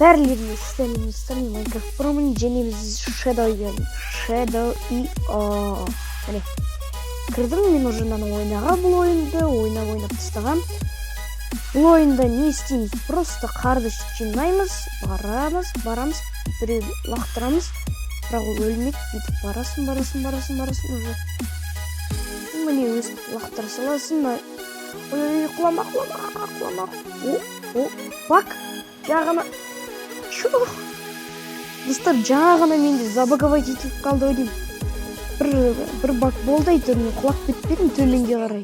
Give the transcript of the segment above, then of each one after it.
Бәрілеріне сәлем, достар! Мен Майнкрафт Промын және біз Shadow IO. Міне, кірдім мен уже мынаны ойнаған, бұл ойынды ойнап, ойнап тастағам. Бұл ойында не істейміз? Просто қарды жинаймыз, барамыз, барамыз, біреуді лақтырамыз, бірақ ол өлмейді. Бүйтіп барасың, барасың, барасың, барасың, уже міне, өстіп лақтыра саласың. Ой, ой, құлама, құлама, құлама! О, о, баг жағына. Чё, достар, жаңа ғана менде забаговать етіліп қалды ау деймін. Бір баг болды әйтеуір, мен құлап кетпедім төменге қарай.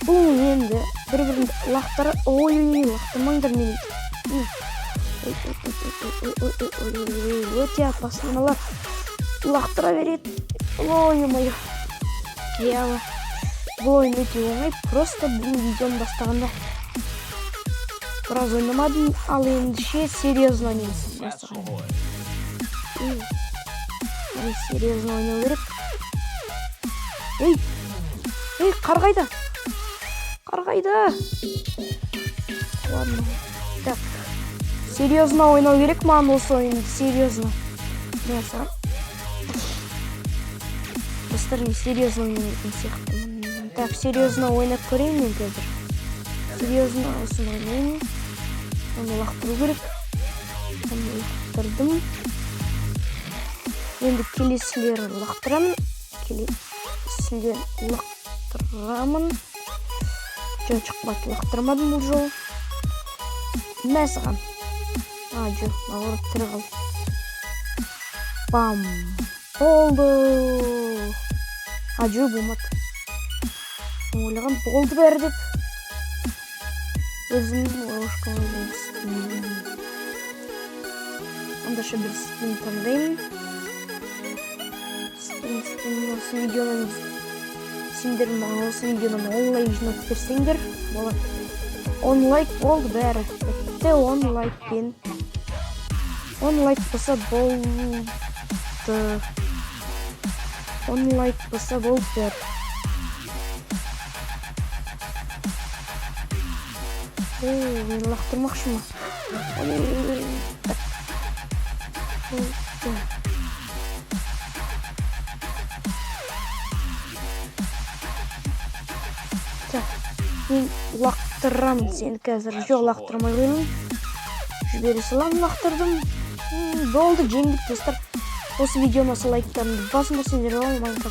Бұл енді бір бірін лақтыра, ой, ой, лақтырмаңдар мені. Ой, ой, ой, ой, ой, ой, ой, ой, өте опасно, мыналар лақтыра береді. Ой, мое. Иә, бұл ойын өте оңай, просто бұл видеоны бастағанда біраз ойнамадым, ал ендеше серьезно ойнаймыз бастаған. Серьезно ойнау керек. Ей, ей, қар қайда, қар қайда? Ладно, так, серьезно ойнау керек маған осы ойынды, серьезно. Мә саған, достар, мен серьезно ойнайтын сияқтымын. Так, серьезно ойнап көрейін мен қазір. Серьезно осыны ойнаймын. Оны лақтыру керек, оны лақтырдым. Енді келесілерін лақтырамын, келесілерін лақтырамын. Жоқ, шықпады, лақтырмадым бұл жолы. Мә саған! А, жоқ, наоборот, тірі қалды. Бам, болды. А, жоқ, болмады. Ойлаған болды бәрі деп, өзім ловушкаға өзім түстім. Андайша бір скин таңдаймын. Скин, скин. Осы видеоны сендер маған, осы видеодан 10 лайк жинап берсеңдер болады. 10 лайк, болды, бәрі бітті. 10 лайкпен, 10 лайк болса болды, 10 лайк болса болды бәрі. О, мені лақтырмақшы ма? Ой, ой, ой, ой. Так. Болды. Так, мен лақтырамын сені қазір. Жоқ, лақтырмай қоямын, жібере саламын. Лақтырдым. Болды, жеңдік, достар. Осы видеоны лайктарыңды басыңдар. Сендер Майнкрафт.